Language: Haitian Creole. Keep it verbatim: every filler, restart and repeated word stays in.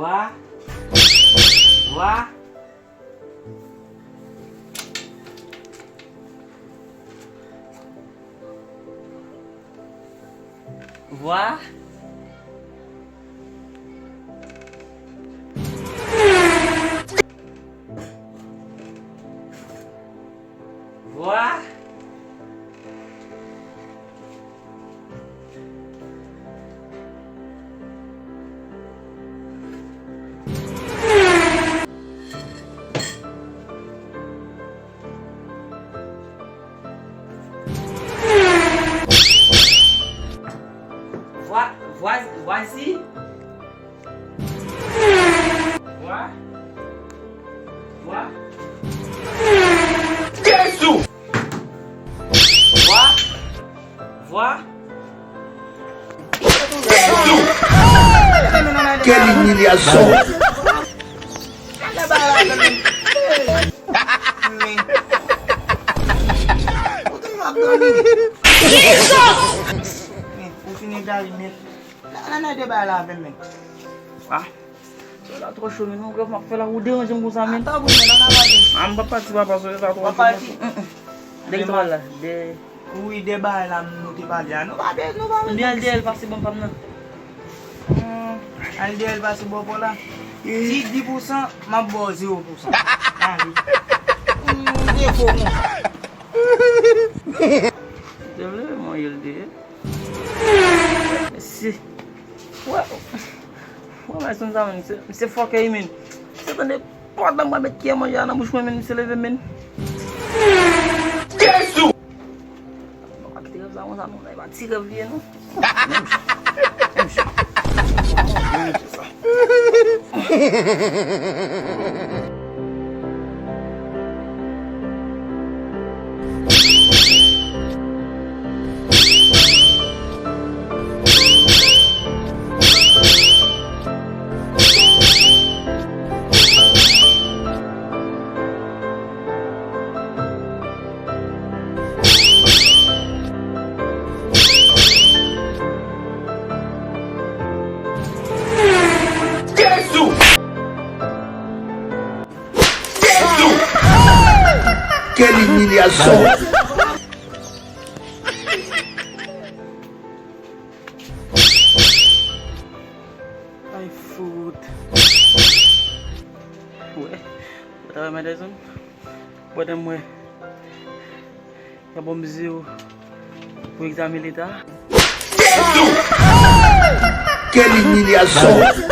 Vwa. Vwa. Vwa. Vwa. Vwa, vwa, vwazi. Vwa. Vwa. Jezi! Vwa. Vwa. Jezi! Quelle humiliation! Ou fini gari, men. Nan, nan, nan, de bagay la avè m, men. Ah. Sòlda twò cho, men, non, grèv m ap fè la, ou deranje m konsa, men. Tanpri, men, nan, nan, nan. Ah, m p ap pati, papa, sòlda twò cho. W ap pati? Mm, mm. Dèyè twò la, dèyè. Wi, de bagay la, nou te pale a. Nou pa de, nou pa bezwen. Al dèyè l pase bò pa m nan. Hmm, al dèyè l pase bò pa w la. Di dis pou san, m ap ba w zewo pou san. Ale. Hmm, defo, mon. Te vle mwen ye l dèyè. Mesye. Wè. Wè, mwen sonn sa, men. Misye, misye fòkè, men. Misye tande pòt la, mwen met kiyè manje a nan bouch mwen, men. Misye leve, men. Jezi! Mwen pa kite rèv sa, mwen, sa, non. E pa ti rèv li ye, non. Menm jan. Menm jan. Menm jan sa. Jezi! Jezi! Quelle humiliation! Ay, fout. Wè, wè, travay Madison. Pandan mwen, y a bon mezi pou egzamen leta. Quelle humiliation!